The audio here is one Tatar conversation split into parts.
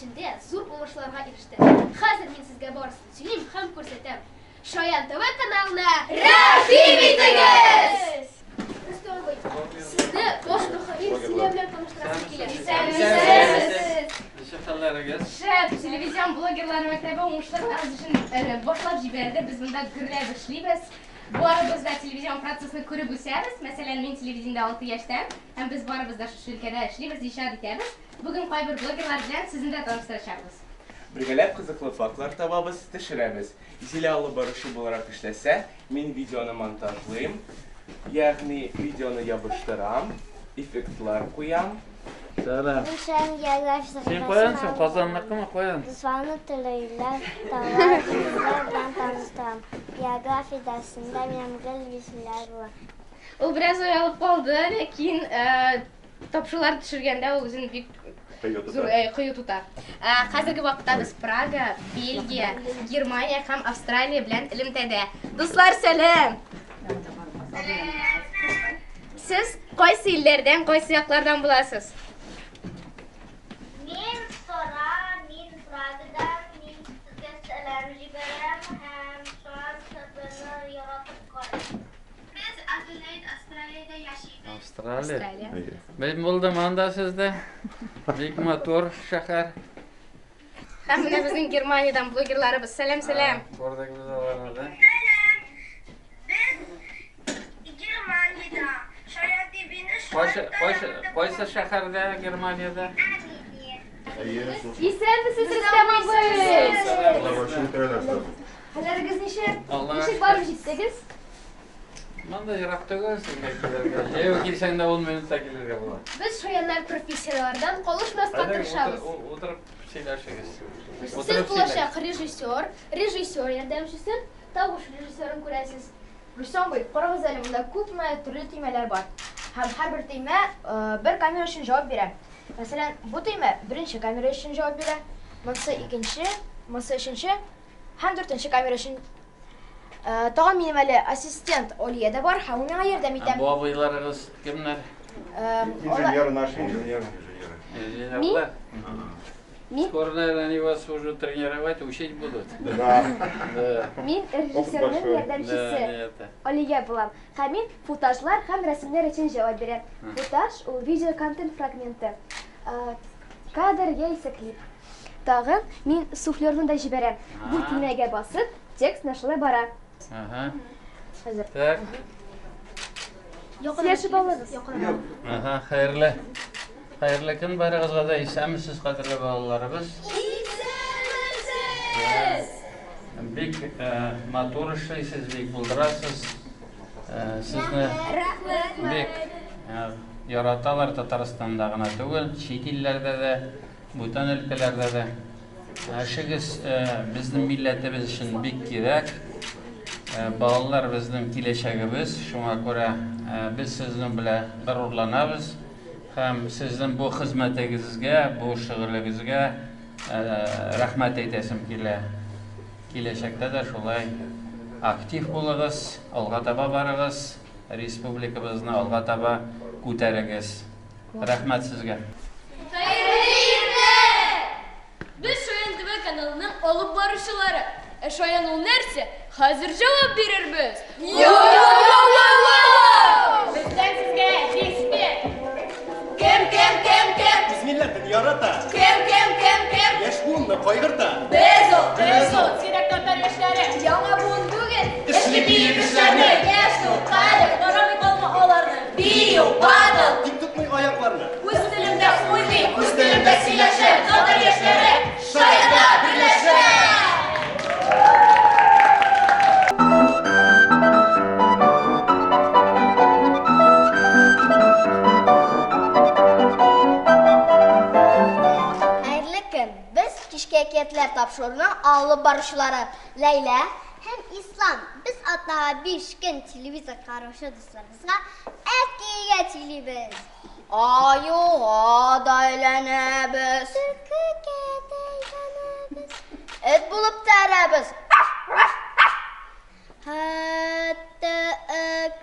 эшендә зур уңышларга иреште. Хәзер мин сезгә барысын сөйлим һәм күрсәтәм. Шаян ТВ каналына рәхим итегез! Рөстәм абый, сезне баш мөхәррир Зилә белән таныштырасым килә. Исәнмесез! Ничек хәлләрегез? Шәп! Телевизион блогерлар мәктәбе уңышлы гына үз эшен башлап җибәрде. Без монда гөрләп эшлибез. Барыбыз да телевизион процессны күреп үсәбез. Мәсәлән, мин телевидениедә 6 яшьтән, һәм без барыбыз да шушы өлкәдә эшлибез, иҗат итәбез. Бүген кайбер блогерлар белән сезне дә таныштырачакбыз. Бергәләп кызыклы фактлар табабыз, төшерәбез. Зилә алып баручы буларак эшләсә, мин видеоны монтажлыйм, ягъни видеоны ябыштырам, эффектлар куям. Сәлам. Мин Шаян география Син каян соң? Казанныкымы, каян? Дусларны төрле илләр, таулар, диңгезләр белән таныштырам. География дәресендә минем гел бишлеләр була. Ул бераз оялып калды, ләкин тапшырулар төшергәндә ул үзен бик зур кыю тота. Хәзерге вакытта без Прага, Бельгия, Германия һәм Австралия белән элемтәдә. Дуслар, сәлам! Сез кайсы илләрдән, кайсы яклардан буласыз? Мин Сара, мин Прагадан, мин сезгә сәлам җибәрәм һәм Шаян ТВны яратып карыйм. Без Аделаид, Австралиядә яшибез. Австралия. Австралия. Мин булдым анда сездә. Бик матур шәһәр. Һәм менә безнең Германиядән блогерларыбыз. Сәлам, сәлам. Күрдек без аларны да. Без Германиядә. Шаян ТВны Кайсы, кайсы, кайсы шәһәрдә Германиядә? Исәнмесез, Рөстәм абый! Хәлләрегез ничек? Аллага Ничек барып җиттегез? Монда ерак түгел сезгә килергә. Җәяү килсәң дә 10 минутта килергә була. Без шаяннар профессионаллардан калышмаска тырышабыз. Утырып сөйләшегез. Сез булачак режиссер, режиссер ярдәмчесен, тавыш режиссерын күрәсез. Рөстәм абый, карагыз әле, монда күпме төрле төймәләр бар. Һәм һәрбер төймә бер камера өчен җавап бирә. Мәсәлән, бу төймә беренче камера өчен җавап бирә, монысы икенче, монысы өченче һәм дүртенче камера өчен. Тагын минем әле ассистент Олия дә бар, һәм ул миңа ярдәм итә. Бу абыйларыгыз кемнәр? Инженер наш, инженер. Инженерлар. Мин? Скоро, наверное, они вас уже тренировать, учить будут. Да. Да. Мин режиссерның большой. Да, ярдәмчесе. это. Алия булам. Һәм мин футажлар һәм рәсемнәр өчен җавап бирәм. Футаж ул видео контент фрагменты. Кадр яисә клип. Тагын мин суфлерны да җибәрәм. Бу төймәгә басып, текст нашулай бара. Ага. Хәзер. Так. Сөйләшеп алыгыз. Ага, хәерле. Хәерле көн барыгызга да, исәнмесез, кадерле балаларыбыз. Исәнмесез! Бик матур эшлисез, бик булдырасыз. Сезне бик яраталар Татарстанда гына түгел, чит илләрдә дә, бүтән өлкәләрдә дә. Эшегез безнең милләтебез өчен бик кирәк. Балалар безнең киләчәгебез, шуңа күрә без сезнең белән горурланабыз. Һәм сезнең бу хезмәтегезгә, бу шөгылегезгә рәхмәт әйтәсем килә. Киләчәктә дә шулай актив булыгыз, алга таба барыгыз, республикабызны алга таба күтәрегез. Рәхмәт сезгә. Хәерле иртә! Без Шаян ТВ каналының алып баручылары. Ә Шаян ул нәрсә? Хәзер җавап бирербез. Йоу-йоу-йоу-йоу-йоу! Бездән сезгә респект! Кем, кем, кем, кем? Үз милләтен ярата. Кем, кем, кем, кем? Яшь буынны кайгырта. Без ул, без ул, зирәк татар яшьләре. Яңа буын түгел, эшли бөек эшләрне. Яшь ул, кадер, карамый калма аларны. Бию, батыл. Тик тотмый аякларны. Үз телемдә уйлыйм, үз телемдә сөйләшәм. Татар яшьләре Шаянда берләшә! Хәерле көн! Без кичке әкиятләр тапшыруының алып баручылары Ләйлә һәм Ислам. Без атнага 5 көн телевизор караучы дусларыбызга әкият сөйлибез. Аюга да әйләнәбез. Төлкегә дә әйләнәбез. Эт булып та өрәбез. Хәтта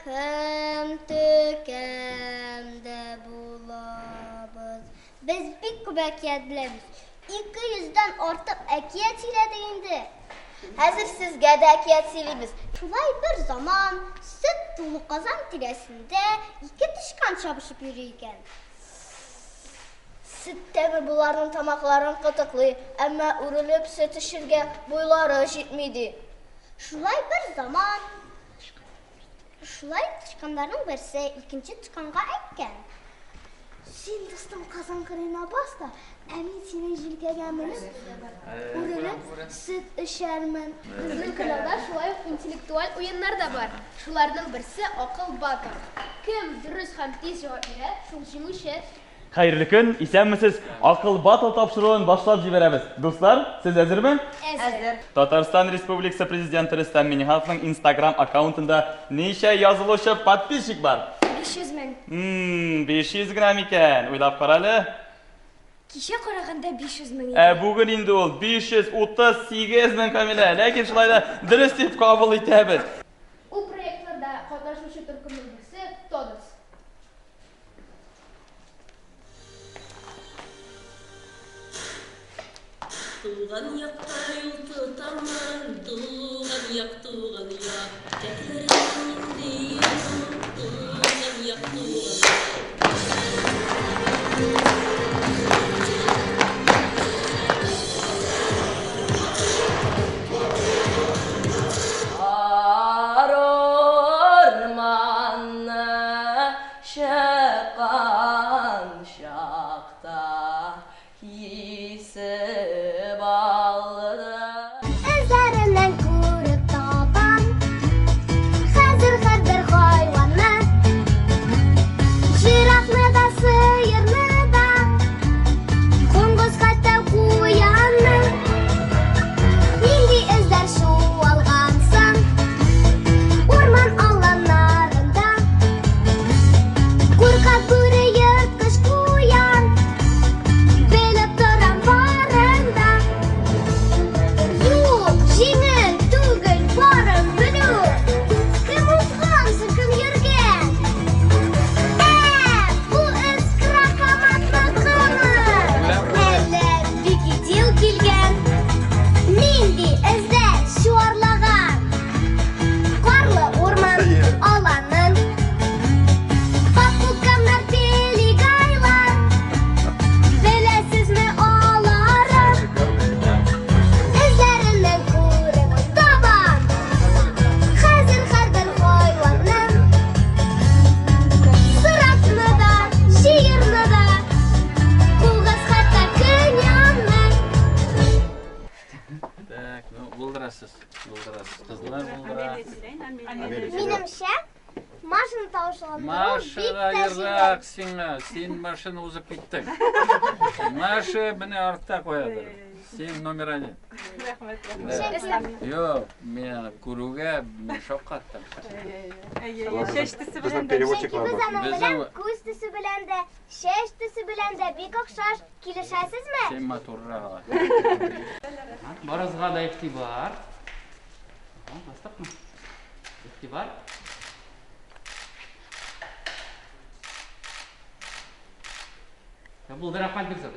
кем төкәм дә булабыз. Без бик күп әкият беләбез. 200 200 дән артык әкият сөйләдек инде. Хәзер сезгә дә әкият сөйлибез. Шулай бер заман сөт тулы казан тирәсендә ике тычкан чабышып йөри икән. Сөт тәме боларның тамакларын кытыклый, әмма үрелеп сөт эчергә буйлары җитми ди. Шулай бер заман Шулай тычканнарның берсе икенче тычканга әйткән. Син, дустым, казан кырыена бас та, ә мин синең җилкәгә менеп, үрелеп сөт эчәрмен. Безнең каналда шулай ук интеллектуаль уеннар да бар. Шуларның берсе Акыл батл. Кем дөрес һәм тиз җавап бирә, шул җиңүче. Хәерле көн, исәнмесез! Акыл батл тапшыруын башлап җибәрәбез. Дуслар, сез әзерме? Әзер. Татарстан Республикасы Президенты Рөстәм Миңнехановның Instagram аккаунтында ничә язылучы подписчик бар? 500 мең. Ммм, 500 генә микән? Уйлап кара әле. Кичә караганда 500 мең Ә бүген инде ул 538 мең, Камилә. Ләкин шулай да дөрес дип кабул итәбез. Ул проектларда катнашучы төркемнең берсе, Тодос. Туган якка юл тотамын, туган як, туган як, Тәкләрем нинди юл, туган як, туган як. Урманны чыккан чакта кисеп алды. Эзләреннән күреп табам хәзер һәрбер хайванны. Жирафны да, сыерны да, коңгыз, хәтта куянны. Нинди эзләр чуалган соң урман аланнарында? Куркак бүре, ерткыч куян, белеп торам барын да. Юк, җиңел түгел барын белү. Кем узган соң, кем йөргән? Ә, бу эз Кракоматныкымы? Әллә Бигидил килгән? Нинди эзләр чуарлаган? Карлы урман аланын. Папуганнар, пелигайлар, беләсезме аларын? Эзләреннән күреп табам хәзер һәрбер хайванны. Сыратны да, җыерны да, кугыз, хәтта көньянны. Так, ну булдырасыз, булдырасыз. Кызлар булдыра. Минемчә, Машаны тавышландыру бик Машага тә җиңел. ерак сиңа. Син машина узып киттең. Маша менә артта куядыр. Син номер один. Рәхмәт. Да. Юк, мин аны күрүгә мин шаккаттым. Чәч төсе белән Безнең дә. переводчиклар Чөнки без бар. аның Безнең белән күз төсе белән дә, чәч төсе белән дә бик охшаш. Килешәсезме? Син матуррак алай. Барыгызга да игътибар. Ага, Бастыкмы? Игътибар. Булды, рәхмәт бик зур.